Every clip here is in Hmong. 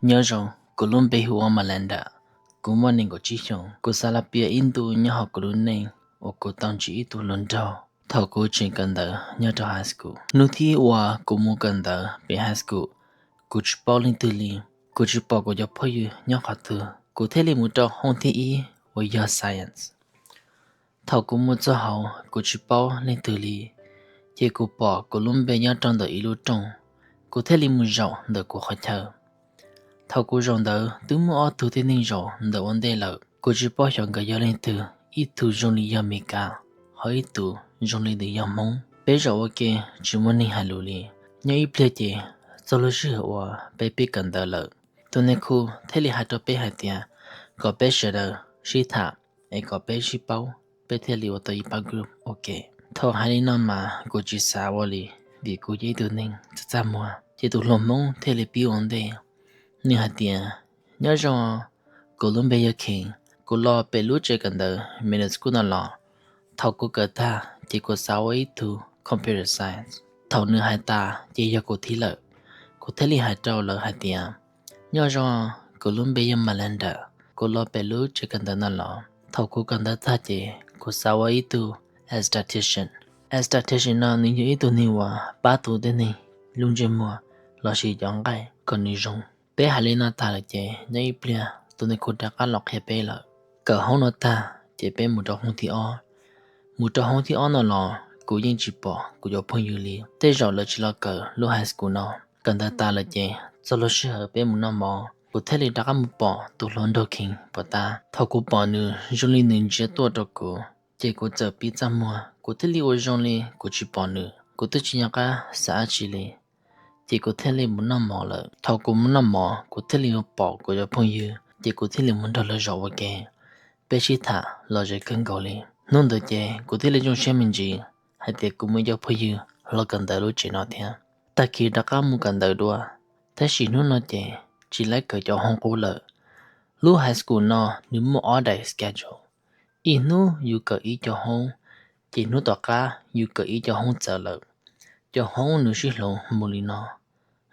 Nyob zoo, kuv lub npe hu ua Malanda. Kuv muaj nees nkaum tsib xyoos. Kuv xav los piav ib ntu nyob hauv kuv lub neej uas kuv tau ntsib ib tug hluas nraug thaum kuv tseem kawm ntawv nyob rau high school. Hnub thib uas kuv mus kawm ntawv pem high school, kuv tsis paub leej twg li. Kuv tsis pom kuv cov phooj ywg nyob qhov twg, kuv thiaj li mus rau hoob thib ib uas yog science. Thaum kuv mus txog hauv, kuv tsis paub leej twg li, ces kuv pom kuv lub npe nyob rau ntawm ib lub rooj, kuv thiaj li mus zaum ntawm kuv qhov chaw. Thaum kuv zaum ntawd twb muaj ob tug tib neeg zaum ntawm ua ntej lawm, kuv tsis paub xyov nkawd yog leej twg, ib tug zoo li yog Mes Kas, ho ib tug zoo li nws yog Hmoob. Peb zaum ua ke tsis muaj neeg hais lus li. Nyob ib pliag ces txog lub sij hawm uas peb pib kawm ntawv lawm, tus nais khu thiaj li hais rau peb hais tias kom peb sawv daws sib tham es kom peb sib paub, peb thiaj li ua tau ib pab group ua ke. Thaum hais li no mas kuv tsis xav ua li, vim kuv yog ib tug neeg txaj txaj muag. Ces tus hluas Hmoob thiaj li pib ua ntej, nws hais tias, Nyob zoo, kuv lub npe yog Khees, kuv los pem lub tsev kawm ntawv middle school no los. Thaum kuv kawm tag ces kuv xav ua ib tug computer science. Thaum nws hais tas ces yog kuv thib lawm. Kuv thiaj li hais rau lawv hais tias, Nyob zoo, kuv lub npe yog Malanda, kuv los pem lub tsev kawm ntawv no los. Thaum kuv kawm ntawv tag ces kuv xav ua ib tug aesthetician. Aesthetician no nws yog ib tug neeg uas pab tu tej neeg lub ntsej muag lossis cov nqaij kom nws zoo. Peb hais li no tag lawm ces nyob ib pliag tus nais khu rov qab los qhia peb lawm. Kawm hoob no tag ces peb mus rau hoob thib ob. Mus rau hoob thib ob no los kuv yeej tsis pom kuv cov phooj ywg li. Tej zaum lawv tsis los kawm lub high school no. Kawm ntawv tas lawm ces txog lub sij hawm peb mus noj mov, kuv thiaj li rov qab mus pom tus hluas nraug Khees puas tab. Thaum kuv pom nws zoo li nws ntsia tuaj rau kuv, ces kuv txawm pib txaj muag, kuv thiaj li ua zoo li kuv tsis pom nws. Kuv twb tsis nco qab xav dab tsi li, ces kuv thiaj li mus noj mov lawm. Thaum kuv mus noj mov kuv thiaj li mus pom kuv cov phooj ywg, ces kuv thiaj li mus nrog lawv zaum ua ke. Peb sib tham los ze kawg nkaus li. Hnub ntawd ces kuv thiaj li zoo siab me ntsis hais tias kuv muaj ib co phooj ywg los kawm ntawv lub tsev no thiab. Tag kis rov qab mus kawm ntawv dua, tab sis hnub no ces tsis laib kawm cov hoob qub lawm. Lub high school no nws muaj ob daim schedule. Ib hnub yus kawm ib co hoob, ces hnub tom qab yus kawm ib co hoob txawv lawm. Cov hoob nws sib hloov mus li no.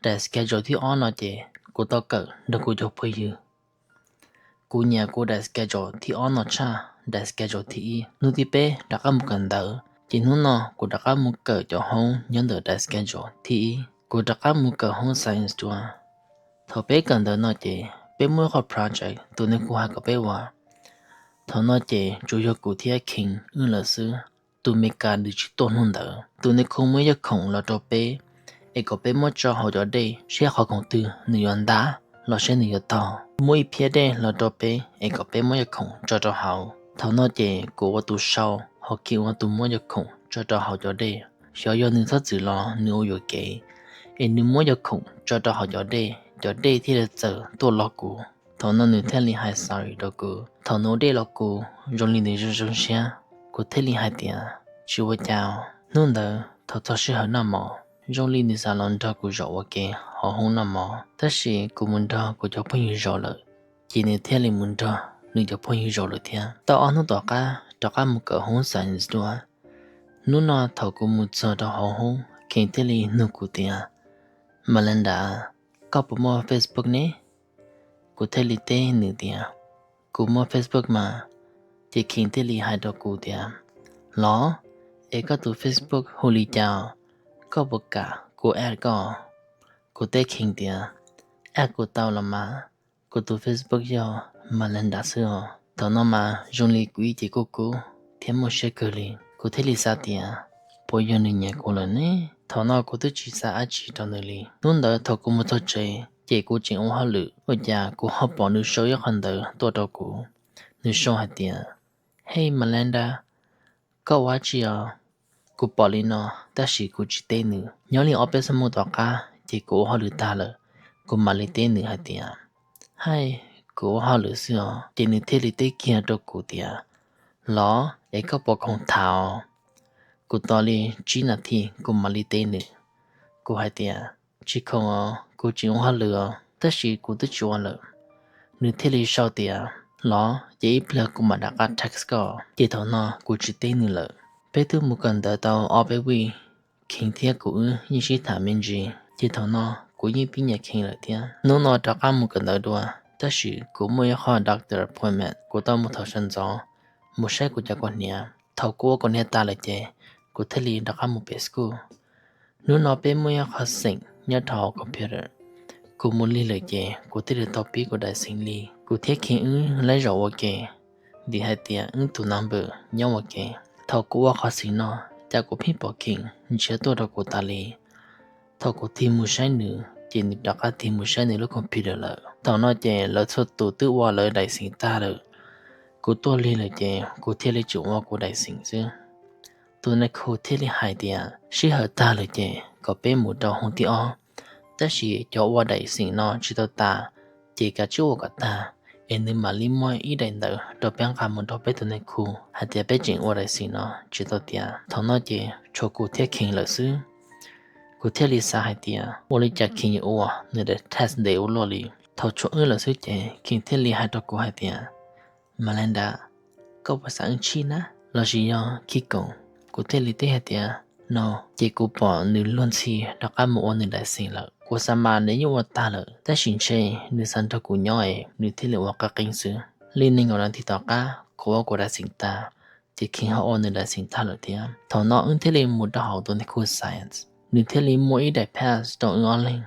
Daim schedule thib ob no ces kuv tau kawm nrog kuv cov phooj ywg. Kuv nyiam kuv daim schedule thib ob no tshaj daim schedule thib ib. Hnub thib peb rov qab mus kawm ntawv, ces hnub no kuv rov qab mus kawm cov hoob nyob ntawm daim schedule thib ib. Kuv rov qab mus kawm hoob science dua. Thaum peb kawm ntawv no ces peb muaj ib qho project tus nais khu hais kom peb ua. Thaum no ces tsuas yog kuv thiab Khees wb lawm xwb. Tus Mes Kas nws tsis tuaj hnub ntawd. Tus nais khu muab ib co khoom los rau peb, es kom peb muab tso hauv cov dej seb qhov khoom twg nws yuav ntab los seb nws yuav tog. Muab ib phiab dej los rau peb es kom peb muab cov khoom tso rau hauv. Thaum no ces kuv ua tus sau, ho Khees ua tus muab cov khoom tso rau hauv cov dej. Xyov yog nws txhob txwm los nws ua yuam kev, es nws muab cov khoom tso rau hauv cov dej, cov dej thiaj li txawm tuaj los kuv. Thaum no nws thiaj li hais sorry rau kuv. Thaum nws ua dej los kuv zoo li nws zoo zoo siab, kuv thiaj li hais tias tsis ua cas. Hnub ntawd thaum txog sij hawm noj mov, zoo li nws xav los nrog kuv zaum ua ke hauv hoob noj mov, tab sis kuv mus nrog kuv cov phooj ywg zaum lawm, ces nws thiaj li mus nrog nws cov phooj ywg zaum lawm thiab. Tau ob hnub tom qab rov qab mus kawm hoob science dua. Hnub no thaum kuv mus txog rau hauv hoob, Khees thiaj li nug kuv tias, Malanda, koj puas muaj Facebook ne? Kuv thiaj li teb nws tias, kuv muaj Facebook mas. Ces Khees thiaj li hais rau kuv tias, los, es koj tus Facebook hu li cas? Koj puas kam kuv add koj? Kuv teb Khees tias, add kuv tau los mas, kuv tus Facebook yog Malanda xwb os. Thaum no mas zoo li kuv ib ce kuj kub thiab muaj siab kawg li. Kuv thiaj li xav tias, puas yog nws nyiam kuv lawm ne? Thaum no kuv twb tsis xav dab tsi rau nws li. Hnub ntawd thaum kuv mus txog tsev, ces kuv tseem ua hauj lwm, ua cas kuv ho pom nws sau ib qho ntawv tuaj rau kuv. Nws sau hais tias, hey Malanda, koj ua dab tsi os? Kuv pom li no, tab sis kuv tsis teb nws. Nyob li ob peb xuab moos tom qab ces kuv ua hauj lwm tag lawm, kuv mam li teb nws hais tias, hi, kuv ua hauj lwm xwb os. Ces nws thiaj li teb kiag rau kuv tias, los, es koj puas khoom tham os? Kuv tos li tsib nas this kuv mam li teb nws. Kuv hais tias, tsis khoom os, kuv tseem ua hauj lwm os, tab sis kuv twb tsis ua lawm. Nws thiaj li sau tias, los, ces ib pliag kuv mam rov qab text koj. Ces thaum no kuv tsis teb nws lawm. Peb twb mus kawm ntawv tau ob peb week, Khees thiab kuv wb yeej sib tham me ntsis. Ces thaum no kuv kuv yeej pib nyiam Kheej lawm thiab. Hnub no rov qab mus kawm ntawv dua, tab sis kuv muaj ib qho doctor appointment kuv tau mus thaum sawv ntxov, mus saib kuv cov kaus hniav. Thaum kuv ua kaus hniav tas lawm ces kuv thiaj li rov qab mus pem school. Hnub no peb muaj ib qho xeem nyob rau hauv computer, kuv mus lig lawm ces kuv thiaj li tau pib kuv daim xeem lig. Kuv thiab Kheej wb laib zaum ua ke, vim hais tias wb tus number nyob ua ke. Thaum kuv ua qhov xeem no, cas kuv pheej pom Kheej ntsiag tuaj rau kuv tas li. Thaum kuv tig mus saib nws ces nws rov qab tig mus saib nws lub computer lawm. Thaum no ces lawv txhua tus twb ua lawv daim xeem tag lawm, kuv tuaj lig lawm ces kuv thiaj li tseem ua kuv daim xeem xwb. Tus nais khu thiaj li hais tias sij hawm tag lawm ces kom peb mus rau hoob thib ob, tab sis cov ua daim xeem no tsis tau tas, ces kav tsij ua kom tag, es nws mam li muab ib daim ntawv rau peb nqa mus rau peb tus nais khu hais tias peb tseem ua daim xeem no tsis tau tiav. Thaum no ces tshuav kuv thiab Kheej lawm xwb. Kuv thiaj li xav hais tias ua li cas Kheej yuav ua nws daim test ntev ua luaj li. Thaum tshuav wb lawm xwb ces Kheej thiaj li hais rau kuv hais tias, Malanda, koj puas xav wb chij na, los sis yog khij koom? Kuv thiaj li teb hais tias, No. Ces kuv pom nws luag ntxhi rov qab mus ua nws daim xeem lawm. Kuv xav mas nws yeej ua tag lawm, tab sis ntshe nws xav nrog kuv nyob es nws thiaj li ua qeeb qeeb xwb. Li nees nkaum nas this tom qab kuv ua kuv daim xeem tag, ces Kheej ho ua nws daim xeem tag lawm thiab. Thaum no wb thiaj li mus rau hauv tus nais khu science, nws thiaj li muab ib daim pass rau wb ob leeg,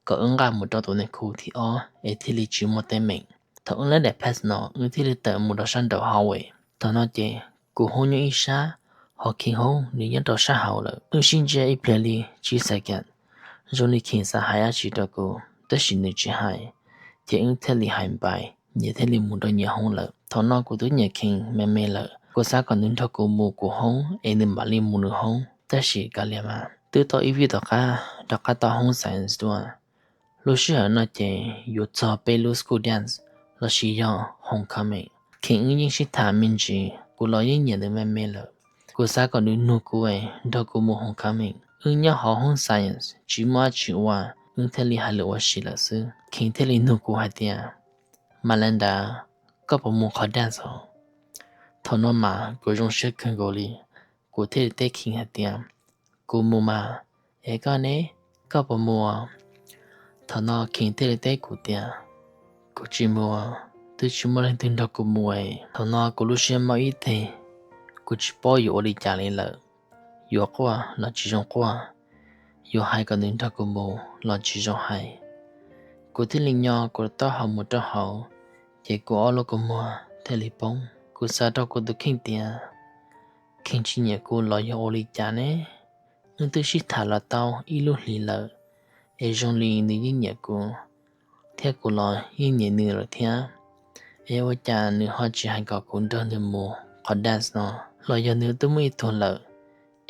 kom wb nqa mus rau tus nais khu thib ob es thiaj li tsis muaj teeb meem. Thaum wb laib daim pass no, wb thiaj li tawm mus rau sab nraum hallway. Thaum no ces kuv hoob nyob ib sab, ho Kheej hoob nws nyob rau sab hauv lawm. Wb sib ntsia ib pliag li tsib second, zoo li Kheej xav hais dab tsi rau kuv, tab sis nws tsis hais, ces wb thiaj li hais npais, nyias thiaj li mus rau nyias hoob lawm. Thaum no kuv twb nyiam Kheej me me lawm, kuv xav kom nws nrog kuv mus kuv hoob es nws mam li mus nws hoob, tab sis kav liam mas. Twb tau ib vij tom qab rov qab tau hoob science dua. Lub sij hawm no ces yuav txog peb lub school dance, los sis yog homecoming. Kheej wb yeej sib tham me ntsis, kuv los yeej nyiam nws me me lawm. Kuv xav kom nws nug kuv es nrog kuv mus homecoming. Wb nyob hauv hoob science tsis muaj dab tsi ua, wb thiaj li hais lus ua si lawm xwb. Kheej thiaj li nug kuv hais tias, Malanda, koj puas mus qhov dance os? Thaum no mas kuv zoo siab kawg nkaus li, kuv thiaj li teb Kheej hais tias, Kuv mus mas. Es koj ne, koj puas mus? Thaum no Kheej thiaj li teb kuv tias, Kuv tsis mus, twb tsis muaj leej twg nrog kuv mus es. Thaum no kuv lub siab mob ib teg, kuv tsis paub yuav ua li cas li lawm. Yuav quaj los tsis zoo quaj, yuav hais kom nws nrog kuv mus los tsis zoo hais. Kuv thiaj li nyo kuv taub hau mus rau hauv, ces kuv ob lub kua muag thiaj li poob. Kuv xav rau kuv tus kheej tias, Kheej tsis nyiam kuv los yog ua li cas ne? Wb twb sib tham los tau ib lub hlis lawm, es zoo li nws yeej nyiam kuv, thiab kuv los yeej nyiam nws lawm thiab. Es ua cas nws ho tsis hais kom kuv nrog nws mus qhov dance no? Los yog nws twb muaj ib tug lawm,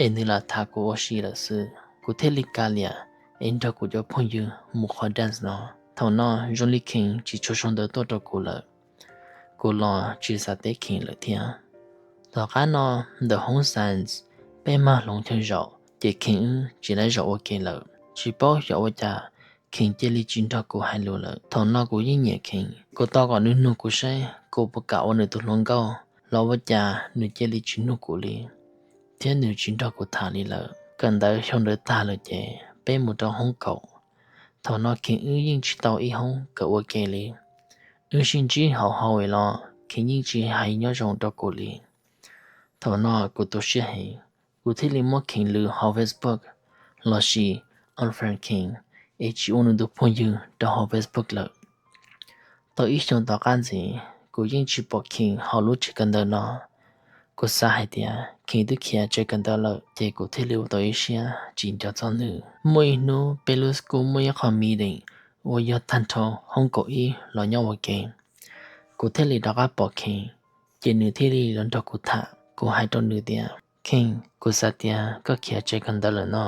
es nws lam tham kuv ua si lawm xwb. Kuv thiaj li kav liam es nrog kuv cov phooj ywg mus qhov dance no. Thaum no zoo li Kheej tsis tshua sau ntawv tuaj rau kuv lawm, kuv los tsis xav teb Kheej lawm thiab. Tom qab no, ntawm hoob science, peb mag hloov chaw zaum ces Kheej wb tsis laib zaum ua ke lawm. Tsis paub xyov ua cas Kheej cia li tsis nrog kuv hais lus lawm. Thaum no kuv yeej nyiam Kheej, kuv tos kom nws nug kuv saib kuv puas kam ua nws tus hluas nkauj, los ua cas nws cia li tsis nug kuv li, thiab nws tsis nrog kuv tham li lawm. Kawm ntawv xyoo ntawd tag lawm ces peb mus rau hoob kaum. Thaum no Kheej wb yeej tsis tau ib hoob kawm ua ke li. Wb sib ntsib hauv hallway los Kheej yeej tsis hais nyob zoo rau kuv li. Thaum no kuv tu siab heev, kuv thiaj li muab Kheej lwm hauv Facebook lossis unfriend Kheej, es tsis ua nws tus phooj ywg rau hauv Facebook lawm. Tau ib xyoos tom qab ntxiv kuv yeej tsis pom Kheej hauv lub tsev kawm ntawv no. Kuv xav hais tias Kheej twb khiav tsev kawm ntawv lawm, ces kuv thiaj li ua tau ib siab tsis nco txog nws. Muaj ib hnub peb lub school muaj ib qho meeting uas yog tag nrho hoob kaum ib los nyob ua ke. Kuv thiaj li rov qab pom Kheej, ces nws thiaj li los nrog kuv tham. Kuv hais rau nws tias, Kheej, kuv xav tias koj khiav tsev kawm ntawv lawm no.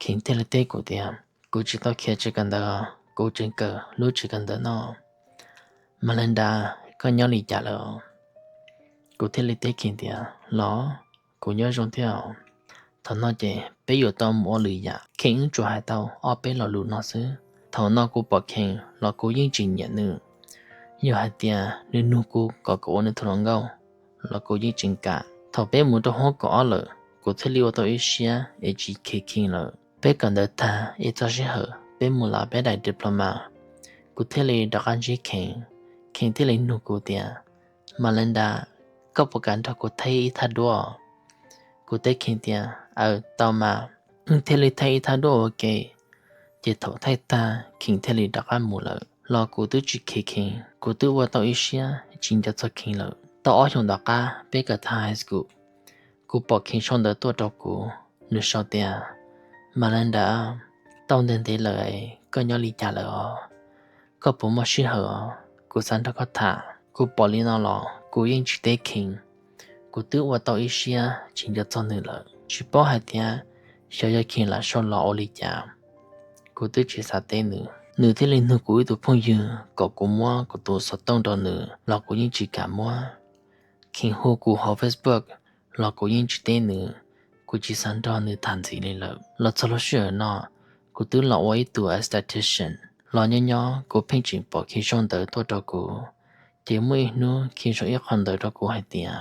Kheej thiaj li teb kuv tias, Kuv tsis tau khiav tsev kawm ntawv, kuv tseem kawm lub tsev kawm ntawv no. Malanda, koj nyob li cas lawm? Kuv thiaj li teb Kheej tias, Los, kuv nyob zoo thiab. Thaum no ces peb yuav tau mus ua lwm yam, Kheej wb tsuas hais tau ob peb lo lus no xwb. Thaum no kuv pom Kheej los kuv yeej tsis nyiam nws. Yog hais tias nws nug kuv kom kuv ua nws tus hluas nkauj los kuv yeej tseem kam. Thaum peb mus rau hoob kaum ob lawm, kuv thiaj li ua tau ib siab es tsis khiav Kheej lawm. Peb kawm ntawv tag es txog sij hawm peb mus los peb daim diploma. Kuv thiaj li rov qab ntsib Khees. Khees thiaj li nug kuv tias, Melinda, koj puas kam nrog kuv thaij ib thaj duab? Kuv teb Khees tias, Aws, tau mas. Wb thiaj li thaij ib thaj duab ua ke. Ces thaum thaij tag Khees thiaj li rov qab mus lawm los kuv twb tsis khiav Khees, kuv twb ua tau ib siab tsis nco txog Khees lawm. Tau ob xyoos tom qab peb kawm tag high school, kuv pom Khees sau ntawv tuaj rau kuv, nws sau tias, Melinda, tau ntev ntev lawm, koj nyob li cas lawm os? Koj puas muaj sij hawm os? Kuv xav nrog koj tham. Kuv pom li no los kuv yeej tsis teb Khees. Kuv twb ua tau ib siab tsis nco txog nws lawm, tsis paub hais tias xyov yog Khees lam sau los ua li cas. Kuv twb tsis xav teb nws. Nws thiaj li nug kuv ib tug phooj ywg kom kuv muab kuv tus xov tooj rau nws los kuv yeej tsis kam muab. Khees hu kuv hauv Facebook los kuv yeej tsis teb nws, kuv tsis xav nrog nws tham ntxiv li lawm. Los txog lub sij hawm no, kuv twb los ua ib tug esthetician los nyob nyob kuv pheej tseem pom Khees sau ntawv tuaj rau kuv. Ces muaj ib hnub Khees sau ib qho ntawv rau kuv hais tias,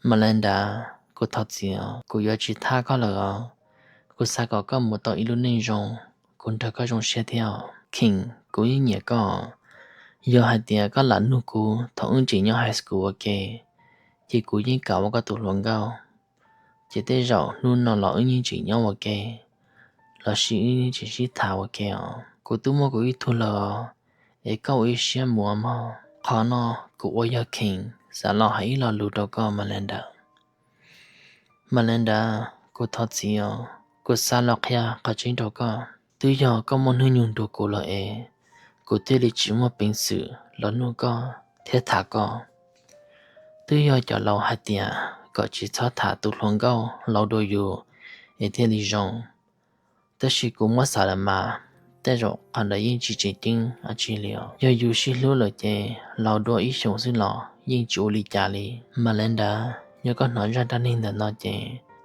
Melinda, kuv thov txim os, kuv yuav tsis thab koj lawm os. Kuv xav kom koj mus tau ib lub neej zoo, kuv nrog koj zoo siab thiab os. Khees, kuv yeej nyiam koj. Yog hais tias koj lam nug kuv thaum wb tseem nyob high school ua ke, ces kuv yeej kam ua koj tus hluas nkauj. Ces tej zaum hnub no los wb yeej tseem nyob ua ke, los sis wb yeej tseem sib tham ua ke os. Kuv twb muaj kuv ib tug lawm os, es koj ua ib siab mus mog. Qhov no kuv ua yog Khees xav los hais ib lo lus rau koj Melinda. Melinda, kuv thov txim os, kuv xav los qhia qhov tseeb rau koj. Twb yog koj muaj hnub nyoog nrog kuv lawm es kuv thiaj li tsis muaj peev xwm los nug koj thiab tham koj. Twb yog cov laus hais tias kom tsis txhob tham tus hluas nkauj laus dua yus es thiaj li zoo. Tab sis kuv muab xav lawm mas, tej zaum qhov ntawd yeej tsis tseem ceeb dab tsi li os. Yog yus sib hlub lawm ces laus dua ib xyoos xwb los yeej tsis ua li cas li. Melinda, yog koj hnov zaj dab neeg ntawm no ces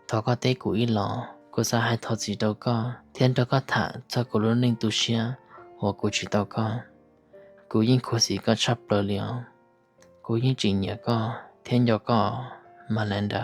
thov koj teb kuv ib los, kuv xav hais thov txim rau koj thiab nrog koj tham txog kuv lub neej tu siab uas kuv tsis tau koj. Kuv yeej khuv xim koj tshaj plaws li os. Kuv yeej tseem nyiam koj thiab nco koj, Melinda.